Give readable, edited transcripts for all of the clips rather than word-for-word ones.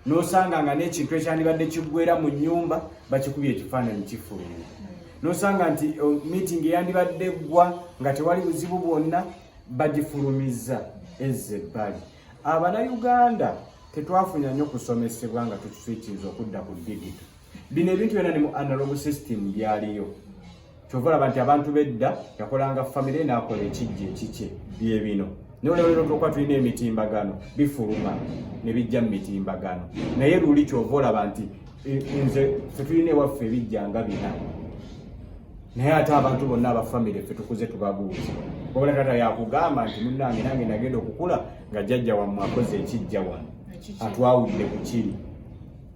Nosanga nga n'ekintu ekyandibadde kiggwera mu nnyumba bakikubye ekifaananyi kifulumye. Nosanga nti meeting eyandibadde eggwa nga tewali buzibu bwonna bagifulumizza ezza ebbali. Abanayuganda tetwafunya nnyo kusomesebwa nga tukiswitchinze okudda ku digital. Bino ebintu byonna ne mu analog system byaliyo. Kyova olaba nti abantu b'edda yakolanga famire n'akola ekijja ekikye bye bino. Naye olwaleero olwokuba tulina emitimbagano bifuluma ne bijja mu mitimbagano. Naye luli kyova olaba nti nze ffe tulina ewaffe ebijja nga bina. Naye ate abantu bonna aba famire ffe tukuze tubabuuza. Wabula taata yakugamba nti munnange nange nagenda okukula nga jjajja wammwe akoze ekijja wano atwawudde ku kiri.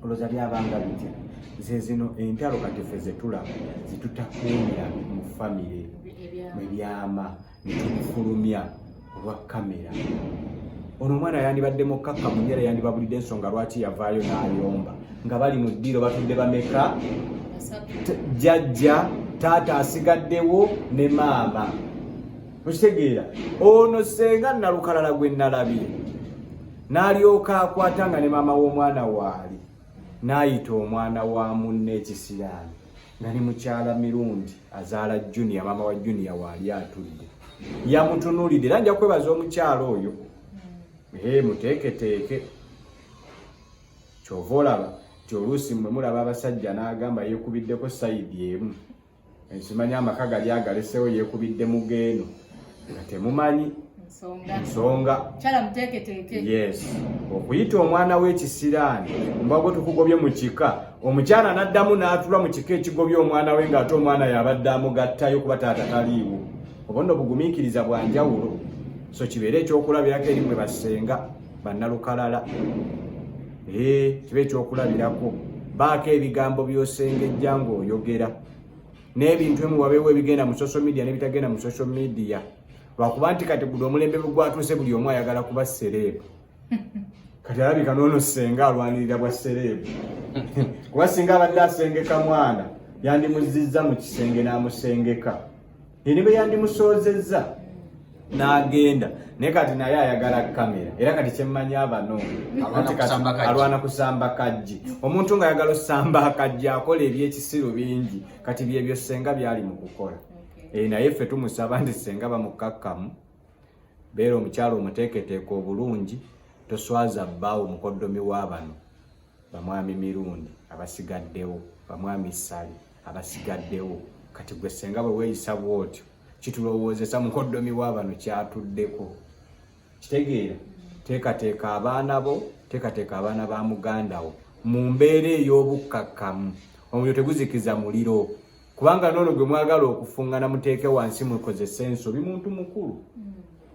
Olowooza byabanga bitya? Ze zino entalo kati ffe ze tulaba ze tutakuumira mu famire ebyama ne tubifulumya olwa kamera. Ono omwana yandibadde mukkakkamu nnyo era yandibabulidde ensonga lwaki yavaayo n'ayomba nga bali mu ddiiro batudde bameka, jjajja, taata asigaddewo ne maama. Okitegeera? Ono ssenga Nalukalala gwe nalabye n'alyoka akwata nga ne maama w'omwana waali n'ayita omwana wa munne ekisiraani nga ne mukyala Mirundi azaala Junior, maama wa Junior waali atudde yamutunuulidde. Era nja kwebaza omukyala oyo, muteeketeeke. Kyova olaba nti oluusi mmwe mulaba abasajja n'agamba yeekubiddeko sayidi emu, nsimanyi amaka gali agalesewo yeekubidde mugeeno nga temumanyi nsonga. Yes, okuyita omwana w'ekisiraani mbwa gwe tukugobye mu kika, omukyala n'addamu n'atula mu kika ekigobye omwana we ng'ate omwana yabadde amugattayo kuba taata taliiwo. Oba nno bugumiikiriza bwa njawulo. So kibeere ekyokulabirako eri mmwe bassenga bannalukalala. Kibe ekyokulabirako, baako ebigambo by'osengejja ng'oyogera n'ebintu emu wabeewo ebigenda mu social media n'ebitagenda mu social media. Lwakuba nti kati guno omulembe bwe gwatuuse buli omu ayagala kuba celeb. Kati alabika n'ono ssenga alwanirira bwa celeb. Kuba singa abadde asengeka mwana yandimuzzizza mu kisenge n'amusengeka, ne bwe yandimusoozezza n'agenda. Naye kati naye ayagala kamera. Era kati kyemmanyi abano alwana kusamba kajji. Omuntu ng'ayagala osamba akajji akola ebyekisiru bingi. Kati byebyo ssenga byali mu kukola. Naye ffe tumusaba nti ssenga bamukkakkamu, beera omukyala omuteeketeeka obulungi, toswaza bbaawo mukoddomi wa bano bamwami Mirundi abasigaddewo, bamwami Ssali abasigaddewo. Kati gwe ssenga bwe weeyisa bw'otyo kitulowoozesa mukoddomi wa bano kyatuddeko. Kitegeera, teekateeka abaana bo, teekateeka abaana ba muganda wo mu mbeera ey'obukkakkamu. Omuliro teguzikiza muliro, kubanga noono gwe mwagala okufungana muteeke wansi mukozese ensobi. Muntu mukulu,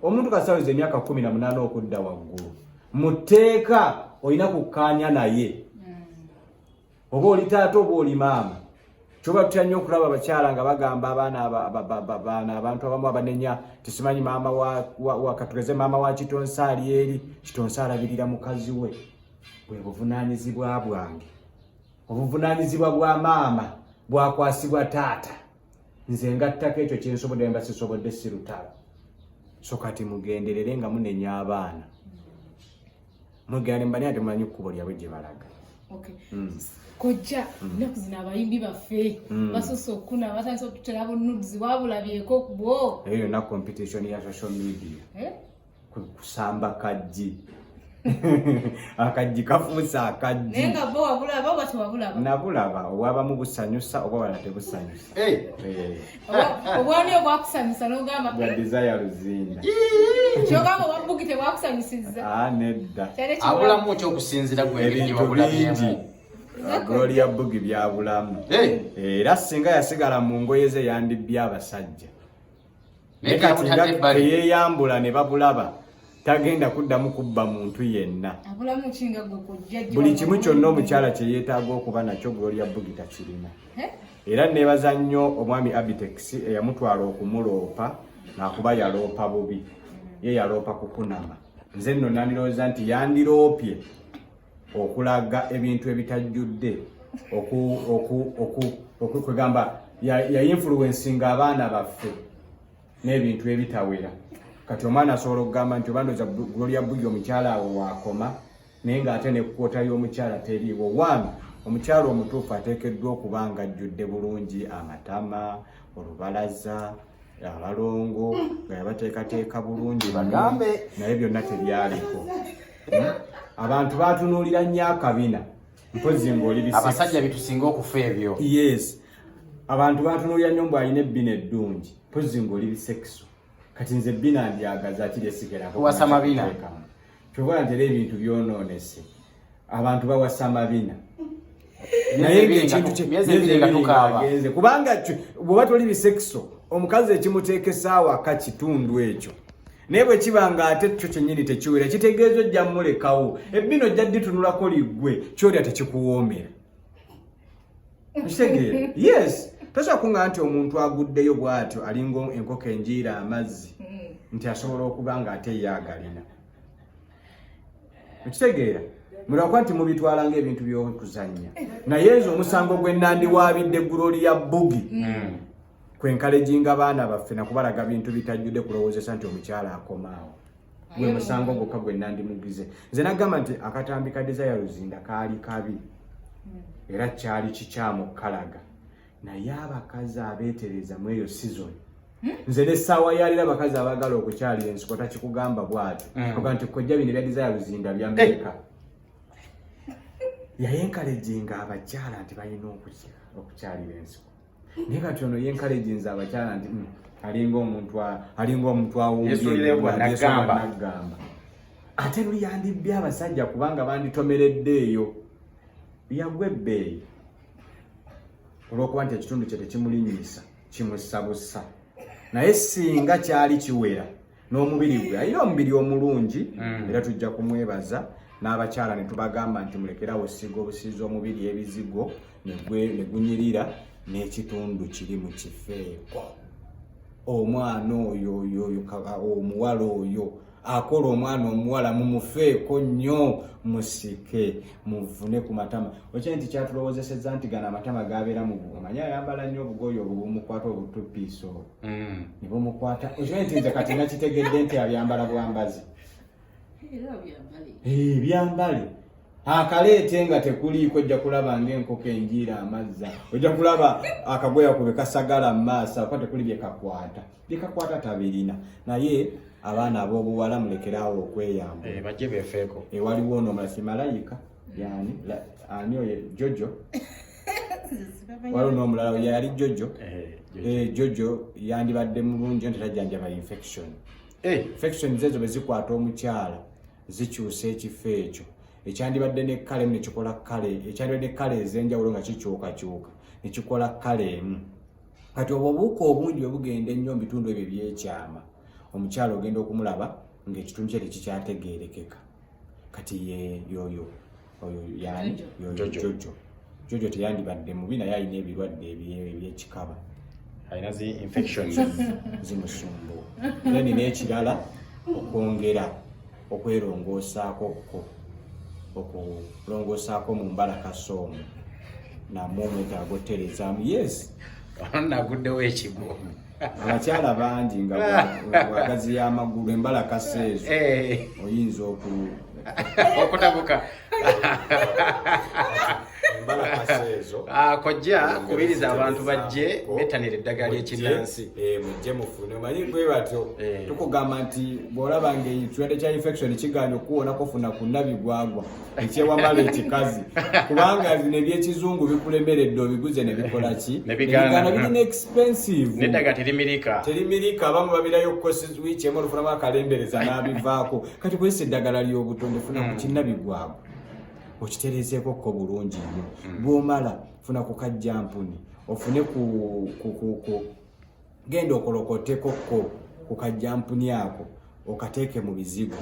omuntu kasaweza emyaka 18 okudda waggulu mu tteeka olina kukkaanya naye, oba oli taata oba oli maama. Kyoba tutya nnyo okulaba abakyala nga bagamba abaana abantu abamu abanenya tisimanyi maama wa katugeze maama wa Kitonsa ali eri, Kitonsa alabirira mukazi we. Bwe buvunaanyizibwa bwange, obuvunaanyizibwa bwa maama bwakwasibwa taata. Nze ngattako ekyo kyensobodde, mba sisobodde si lutalo. So kati mugenderere nga munenya abaana, mugenda mbani ate mumanyi kkubo lyabwe gye balaga. Kojja, ennaku zino abayimbi baffe basusse okuna, batandise okututera bu nudes, wabulabyeko bwo? Eyo yonna competition ya social media. Kusamba kajji, akajji kafuuse akajji. Naye nga bo wabulaba oba tewabulaba? Nabulaba, obwabamu busanyusa, oba wala tebusanyusa. Obwani obwakusanyusa n'ogamba? Bwa Desire Luzinda. Kyogamba obwa Bugi tebwakusanyusizza? Ah, nedda. Abulamu kyokusinzira gwe ebintu bingi Gloria Bugi byabulamu. Era singa yasigala mu ngoye ze yandibbye abasajja. Naye kati nga teyeyambula ne babulaba, tagenda kuddamu kubba muntu yenna. Buli kimu kyonna omukyala kye yeetaaga okuba nakyo Gloria Bugi takirina. Era neebaza nnyo omwami Abitex eyamutwala okumuloopa, nakuba yaloopa bubi, ye yaloopa kukunama. Nze nno nandirowooza nti yandiroopye okulaga ebintu ebitajjudde kwegamba yainfluencinga abaana baffe n'ebintu ebitawera. Kati omwana asobola okugamba nti oba ndowooza Gloria Bugi omukyala awo waakoma. Naye ng'ate ne quota y'omukyala teriiwo. One, omukyala omutuufu ateekeddwa okuba nga ajjudde bulungi amatama, olubalaza, abalongo nga yabateekateeka bulungi. Bagambe. Naye byonna tebyaliko. Abantu batunuulira nnyo akabina, mpozi ng'oli bisex. Abasajja bitusinga okufa ebyo. Yes, abantu batunuulira nnyo mbu alina ebbina eddungi, mpozi ng'oli bisexual. Kati nze ebbina ndyagaza kiri esigerako. Wasa mabina. Kyova nti era ebintu byonoonese, abantu bawasa mabina, naye ng'ekintu Myezi 2 nga tukaaba. Agenze kubanga bw'oba toli bisexual, omukazi ekimuteekesa awaka kitundu ekyo. Naye bwe kiba nga ate kyo kyennyini tekiwera, kitegeeza ojja mmulekawo, ebbina ojja dditunulako liggwe, kyolya tekikuwoomera. Okitegeera? Yes, tosobola kuŋŋamba nti omuntu aguddeyo bw'atyo alinga enkoko enjiira amazzi nti asobola okuba nga ate ye agalina. Okitegeera? Mulwakuba nti mubitwala ng'ebintu by'okuzannya, naye nze omusango gwe nandiwaabidde Gloria Bugie kwencouraginga baana baffe nakubalaga bintu bitajjudde kulowoozesa nti omukyala akomaawo, gwe musango gwokka gwe nandimugize. Nze nagamba nti akatambi ka Desire Luzinda kaali kabi era kyali kikyamu kukalaga, naye abakazi abeetereza mu eyo season, nze n'essaawa yalira abakazi abaagala okukyalira ensiko takikugamba bw'atyo. Oga nti kojja, bino ebya Desire Luzinda byameka yayencouraginga abakyala nti balina okukyalira ensiko, naye kati ono yencouraginze abakyala nti alinga omuntu Yesuulira bwa Naggamba. Naggamba. Ate luli yandibbye abasajja kubanga banditomeredde eyo yagwa ebbeeyi olw'okuba nti ekitundu kye tekimulinnyisa, kimusabusa. Naye singa kyali kiwera n'omubiri gwe, alina omubiri omulungi, era tujja kumwebaza. N'abakyala ne tubagamba nti mulekerawo osiiga obusiizi omubiri ebizigo ne gunyirira n'ekitundu kiri mu kifeeko. Omwana oyo oyo oyo omuwala oyo akola omwana omuwala mumufeeko nnyo, musike muvune ku matama. Okye nti kyatulowoozesezza nti gano amatama gabeera mu omanyi ayambala nnyo obugoye obwo bumukwata, obutupiisa obwo ne bumukwata. Okye nti nze kati nakitegedde nti abyambala bwambazi. Era byambale. Byambale akaleete nga tekuliiko, ojja kulaba ng'enkoko enjiira amazza, ojja kulaba akagoya kube kasagala mu maaso akuba tekuli byekakwata, byekakwata tabirina. Naye abaana ab'obuwala mulekeraawo okweyamba. Bajje befeeko. Waliwo ono omulasi malayika yani ani oyo Jojo, waliwo n'omulala yali Jojo. Jojo yandibadde mulungi nti tajjanjaba infection. Infection ezo bwe zikwata omukyala zikyusa ekifo ekyo ekyandibadde ne colour emu nekikola colour, ekyandibadde ne colour ez'enjawulo nga kikyukakyuka nekikola colour emu. Kati obwo obuwuka obungi bwe bugenda ennyo mu bitundu ebyo ebyekyama, omukyala ogenda okumulaba ng'ekitundu kye tekikyategeerekeka. Kati ye yoyo oyo yani Jojo. yoyo. Jojo. Jojo, Jojo teyandibadde mubi, naye alina ebirwadde ebyekikaba. Alina zi infections. Zimusumbuwa. Then n'ekirala, okwongera okwerongoosaako kko, okulongoosaako mu mbalakasa omwo namwe omwetaaga otereezaamu, yes. Naguddewo ekigwo. Abakyala bangi nga bwagaziya amagulu, embalakasa ezo oyinza okutabuka. Embalakasa ezo. Ah, kojja kubiriza abantu bajje bettanira eddagala ly'ekinnansi. Mujje mufune, omanyi bwe batyo. Tukugamba nti bw'olaba nga ekirwadde kya infection kigaanye okuwonako, funa ku nabigwagwa ekyewamala ekikazi, kubanga bino ebyekizungu bikulemeredde, obiguze ne bikola ki? Ne bigaana. Birina expensive. N'eddagala terimirika. Terimirika. Abamu babirayo okukosa wiiki emu, olufunamu akalembereza n'abivaako. Kati kozesa eddagala ly'obutonde, funa ku kinnabigwagwa okitereezeeko ko bulungi nnyo. Bw'omala funa ku kajjampuni, ofune ku genda okolokoteko ko ku kajjampuni ako, okateeke mu bizigo,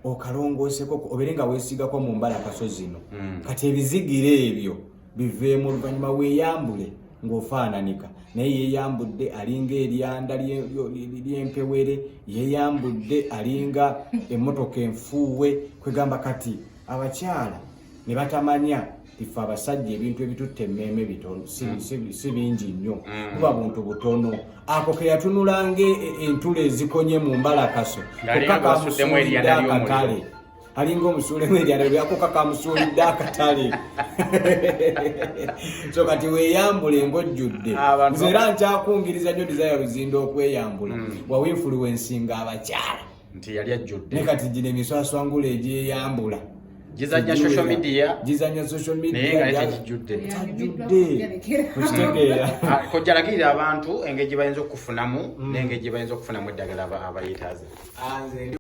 okalongooseko, obeere nga weesigako mu mbalakaso zino. Kati ebizigiro ebyo biveemu, oluvannyuma weeyambule ng'ofaananika. Naye yeeyambudde alinga eryanda ly'empewere, yeeyambudde alinga emmotoka enfuuwe. Kwegamba kati abakyala ne batamanya tife abasajja ebintu ebitutta emmeeme bitono, si bingi nnyo. Buba buntu butono ako ke yatunulanga entula ezikonye mu mbalakaso. Ng'alinga Kokka gwasuddemu kamusuulidde eryanda ly'omuliro. akatale. Alinga omusuulemu eryala lyakuka kamusuulidde akatale. So kati weeyambule ng'ojjudde. Nze era nkyakungiriza nnyo Desire Luzinda okweyambula, wawa influencinga abakyala. Nti yali ajjudde. Ne kati gino emiswaswangula egyeyambula gizanya social media. Gizanya social media. Naye nga tekijjudde. Tajjudde, okitegeera? Ah, kojja, lagirira abantu engeri gye bayinza okufunamu n'engeri gye bayinza okufunamu eddagala abayetaaze. Ah, nze ndi